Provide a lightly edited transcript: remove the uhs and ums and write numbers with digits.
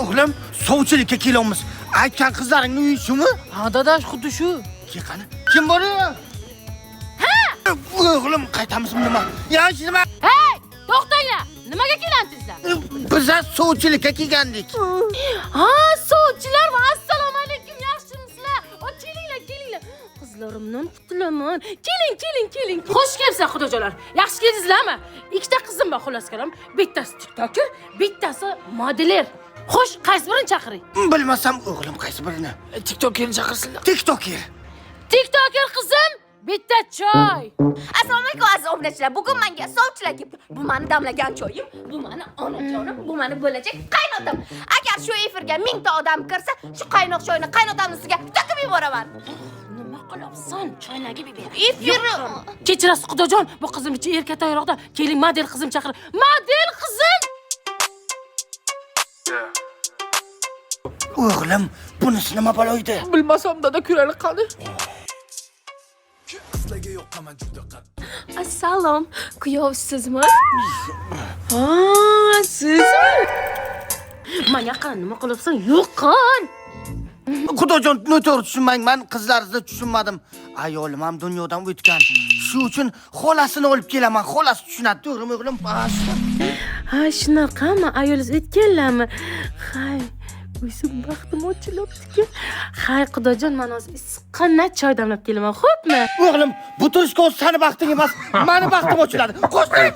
O'g'lim, sovchilikka kelamiz. Aytgan qizlaringni uyi shumi? Ha dadash, xuddi shu. Ke qani? Kim bor? Ha! O'g'lim, qaytamizmi nima? Ya nima? Hey, to'xtanglar. Nimaga kelandingizlar? Bizlar sovchilikka kelgandik. Ha, sovchilar, assalomu alaykum, yaxshimisizlar? O, kelinglar, kelinglar. Qizlarimdan qutulaman. Keling, keling, keling. Xush kelibsizlar, xudojolar. Yaxshi keldingizlarmi? Ikkita qizim bor, xullas kalom. Bittasi TikToker, bittasi modeler. Xo'sh, qaysi birini chaqiring? Bilmasam, o'g'lim, qaysi birini? TikTokerni chaqirsinlar. TikToker. TikToker qizim, bitta choy. Assalomu alaykum, aziz obunachilar. Bugun menga sovchilar kelibdi. Bu meni damlagan choyim, bu meni onajonim, bu meni bo'lajak qaynotam. Agar shu efirga 1000 ta odam kirsa, shu qaynoq choyni qaynotamning ustiga to'kib yuboraman. Nima qilyapsan? Choynagi ber. Efir Kechirasiz, xudojon, bu qizim ichi erkatoyroqda. Keling, model qizim chaqir. Model qizim! O'g'lim, bunisi nima balo edi? Bilmasam dada, ko'raylik qani. Assalom, kuyov sizmi? Ha, sizmi? Manga qara, nima qilyapsan? Yo'qol. Xudojon, noto'g'ri tushunmang, man qizlaringizni tushunmadim. Ayolim ham dunyodan o'tgan. Shu uchun xolasini olib kelaman. Xolasi tushunadi, to'g'rimi, o'g'lim? Ha, shu. Ha, shunaqami? Ayolingiz o'tganlarmi? Hay, o'zim baxtim ochilyapti-ku. Hay, xudojon, man hozir issiqqina choy damlab kelaman, xo'pmi? O'g'lim, bu turishga o'zi sani baxting emas, mani baxtim ochiladi. Qo'shdik.